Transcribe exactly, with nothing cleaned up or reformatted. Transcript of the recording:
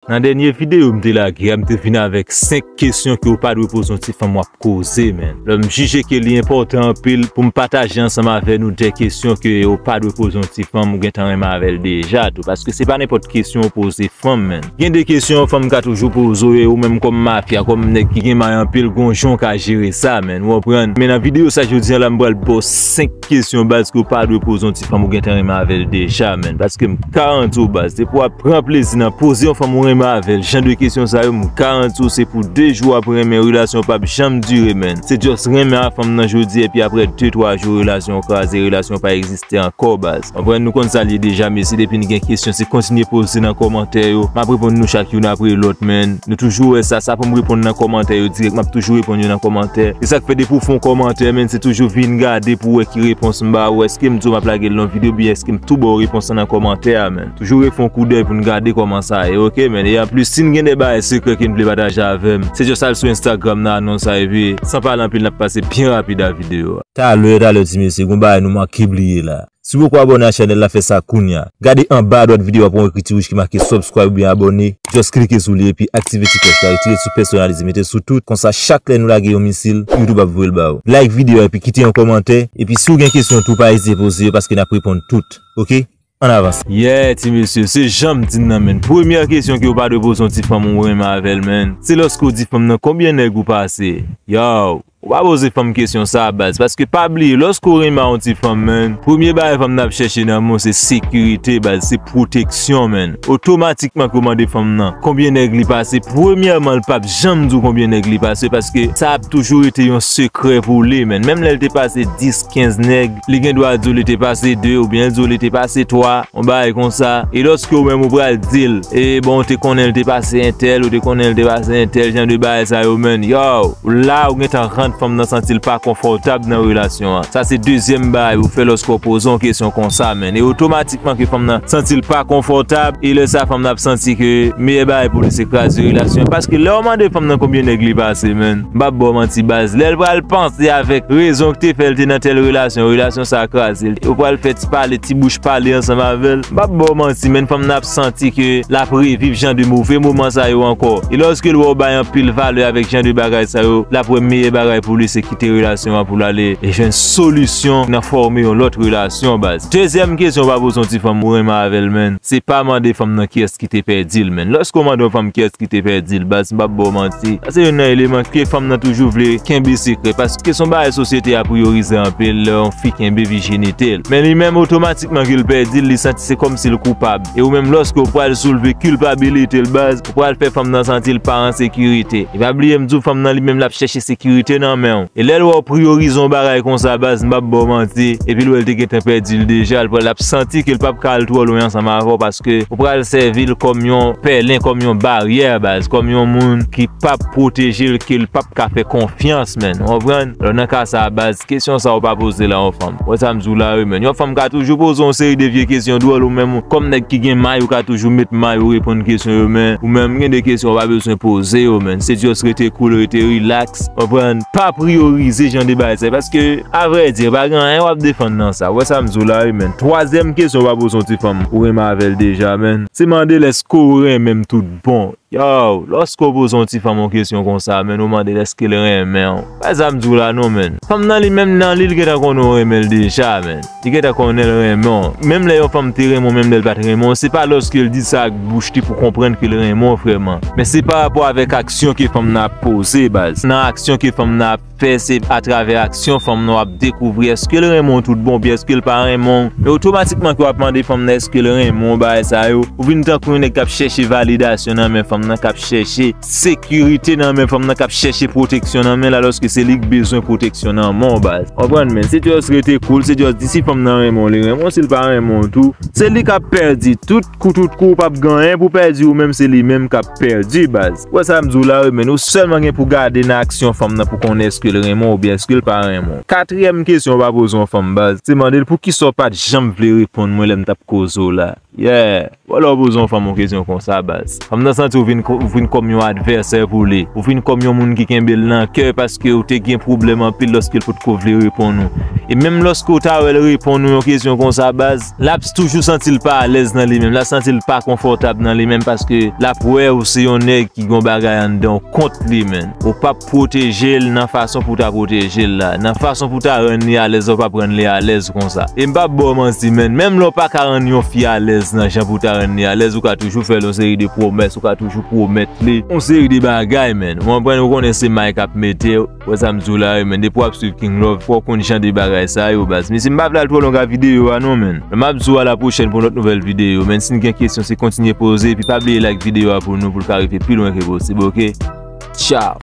Nan dènye videyo m te lage a, m te vin avèk senk kesyon ke w pa dwe poze yon ti fanm w ap koze, man. Lè m jije ke li enpòtan anpil pou m pataje ansanm avè nou de kesyon ke w pa dwe poze yon ti fanm ou gentan renmen avè l deja tou, paske se pa nenpòt kesyon w poze fanm, man. Gen de kesyon yon fanm ka toujou poze w, e ou menm kòm mafya, kòm nèg ki gen may anpil, gon jan w ka jere sa, man. Ou konprann? Men nan videyo sa jodi a la, m pral ba w senk kesyon baz ke w pa dwe poze yon ti fanm ou gentan renmen avè l deja, man. Paske m garanti w baz, depi w ap pran plezi nan poze yon fanm ou renmen avè l, jan de kesyon sa yo, m garanti w se pou de jou w ap renmen, relasyon p ap janm dire, man. Se just renmen a fanm nan jodi, epi apre de twa jou, relasyon kraze, relasyon pa egziste ankò, baz. Konprann, nou konn sa l ye deja, mesye, depi n gen kesyon, se kontinye poze nan kòmantè yo. M ap reponn nou chak youn apre lòt, man. Nou toujou wè sa, sa pou m reponn nan kòmantè yo dirèk, m ap toujou reponn yo nan kòmantè. E sa k fè depi w fè yon kòmantè, man, se toujou vin gade pou w wè ki repons m ba ou. Èske m di w m ap lage l nan videyo, oubyen èske m tou ba w repons lan nan kòmantè a, man? Toujou refè yon koudèy pou n gade kòman sa ye, oke, man? E anplis, si n gen de bagay sekrè ke n vle pataje avè m, se just al sou Instagram nan anons sa, epi san pale anpil, n ap pase byen rapid a videyo a. Talè, talè, ti mesye, gon bagay nou manke bliye la. Si w poko abòne a chanèl la, fè sa kounya. Gade anba adwat videyo a, w ap wè yon ekriti wouj ki make subscribe oubyen abòne. Just klike sou li epi aktive ti klòch la, retire l sou pèsonalize, mete l sou tout. Konsa, chak lè nou lage yon misil, YouTube ap voye l ba ou. Like videyo a epi kite yon kòmantè. Epi si w gen kesyon tou, pa ezite poze yo paske n ap reponn tout. Oke? Ann avanse. Yeah, ti mesye, se jan m di n nan, man. Premyè kesyon ke w pa dwe poze yon ti fanm ou renmen avè l, man, se lòske w di fanm nan konbyen nèg ou pase. Yow, ou pa poze fanm kesyon sa, baz, paske pa bliye, lòske w renmen a yon ti fanm, man, premye bagay fanm nan ap chèche nan men w se sekirite, baz, se pwoteksyon, man. Otomatikman ke w mande fanm nan konbyen nèg li pase, premyèman, l p ap janm di w konbyen nèg li pase, paske sa ap toujou rete yon sekrè pou li, man. Menm lè l te pase dis, kenz nèg, li gen dwa di w li te pase de, oubyen l di w li te pase twa, yon bagay konsa. E lòske w menm ou pral di l, e bon, w te konnen l te pase entèl, ou te konnen l te pase entèl, jan de bagay sa yo, man. Yow, la ou gentan rann fanm nan santi l pa konfòtab nan relasyon an. Sa se dezyèm bagay ou fè lòske w poze yon kesyon konsa, man. E otomatikman ke fanm nan santi l pa konfòtab, e lè sa fanm nan ap santi ke meyè bagay pou li se kraze relasyon an. Paske lè w mande fanm nan konbyen nèg li pase, man, m p ap ba w manti, baz. Lè l pral panse avèk rezon ki te fè l te nan tèl relasyon, relasyon sa kraze l, ou pral fè ti pale, ti bouch pale ansanm avè l. M p ap ba w manti, man, fanm nan ap santi ke l ap reviv jan de move moman sa yo ankò. E lòske l wè w bay anpil valè avèk jan de bagay sa yo, l ap wè meyè bagay pou li se kite relasyon an pou l ale e jwenn solisyon nan fòme yon lòt relasyon, baz. Dezyèm kesyon w pa poze yon ti fanm ou renmen avè l, man, se pa mande fanm nan kiyès ki te pèdi l, man. Lòske w mande yon fanm kiyès ki te pèdi l, baz, m p ap ba w manti. Sa se youn nan eleman ke fanm nan toujou vle kenbe sekrè, paske se yon bagay sosyete a priyorize anpil lè yon fi kenbe vijinite l. Men li menm, otomatikman ke l pèdi l, li santi se kòmsi l koupab. E ou menm, lòske w pral soulve kilpabilite l, baz, ou pral fè fanm nan santi l pa an sekirite. E pa bliye, m di w, fanm nan li menm, l ap chèche sekirite nan men w. E lè l wè w priyorize yon bagay konsa, baz, m p ap ba w manti, epi l wè l te gentan pèdi l deja, l pral ap santi ke l p ap ka al twò lwen ansanm avè w, paske ou pral sèvi l kòm yon pèlen, kòm yon baryè, baz, kòm yon moun ki p ap pwoteje l, ke l p ap ka fè konfyans, man. Ou konprann? Alò, nan ka sa a, baz, kesyon sa a ou pa poze la, yon fanm. Wè sa m di w la, wi, man. Yon fanm ka toujou poze yon seri de vye kesyon dwòl, ou menm, kòm nèg ki gen may, ou ka toujou met may ou reponn kesyon yo, men ou menm, gen de kesyon ou pa bezwen poze yo, man. Se just rete cool, rete relax, konprann? Pa priyorize jan de bagay sa yo, paske, avrèdi, pa gen anyen w ap defann nan sa. Wè sa m di w la, wi, man. Twazyèm kesyon w pa poze yon ti fanm ou renmen avè l deja, man, se mande l èske w renmen m tout bon. Yow, lòske w poze yon ti fanm yon kesyon konsa, man, ou mande l èske l renmen w. Pa sa m di w la non, man. Fanm nan li menm nan li, l gentan konnen w renmen l deja, man. Li gentan konnen l renmen w. Menm lè yon fanm te renmen w, menm lè l pa t renmen w, se pa lòske l di sa ak bouch li pou konprann ke l renmen w vrèman. Men se pa rapò avèk aksyon ke fanm nan ap poze, baz. Nan aksyon ke fanm nan ap fè, se atravè aksyon fanm nan w ap dekouvri èske l renmen w tout bon oubyen èske l pa renmen w. E otomatikman ke w ap mande fanm nan èske l renmen w, bagay sa yo, ou vin tankou yon nèg k ap chèche validasyon nan men fanm nan, k ap chèche sekirite nan men fanm nan, k ap chèche pwoteksyon nan men l, alòske se li k bezwen pwoteksyon nan men w, baz. Konprann, man? Se just rete cool, se just di si fanm nan renmen w, li renmen w, si l pa renmen w tou, se li k ap pèdi. Tout kou, tout kou, ou p ap gen anyen pou pèdi, ou menm, se li menm k ap pèdi, baz. Wè sa m di w la, wi, man, ou sèlman gen pou gade nan aksyon fanm nan pou konnen èske l renmen w oubyen èske l pa renmen w. Katriyèm kesyon w pa poze yon fanm, baz, se mande l poukisa w pa t janm vle reponn mwen lè m t ap koze w la. Yeah. Wè lè w poze yon fanm yon kesyon konsa, baz, fanm nan santi w vin ko-, vin kòm yon advèsè pou li. Ou vin kòm yon moun ki kenbe l nan kè paske ou te gen pwoblèm anpil lòske l potko vle reponn ou. E menm lòske ou ta wè l reponn ou yon kesyon konsa, baz, l ap toujou santi l pa alèz nan li menm. L ap santi l pa konfòtab nan li menm paske l ap wè ou se yon nèg ki gen yon bagay anndan w kont li, menn. Ou p ap pwoteje l nan fason pou w ta pwoteje l la. Nan fason pou w ta rann li alèz la, ou p ap rann li alèz konsa. E m p ap ba w manti, menn. Menm lè w pa ka rann yon fi alèz nan jan pou w ta rann li alèz, ou ka toujou fè l yon seri de pwomès, ou ka toujou pwomèt li yon seri de bagay, menn. Ou konprann, ou konnen se may k ap mete, wè sa m di w la, wi, menn. Depi w ap swiv King Love, fò w konn jan de bagay sa yo, baz. Mesye, m pa vle al twò long ak videyo a, non, menn. Men m ap di w a la pwochèn pou yon lòt nouvèl videyo, menn. Si n gen kesyon, se kontinye poze, epi pa bliye like videyo a pou nou, pou l ka rive pi lwen ke posib, oke? Tchao!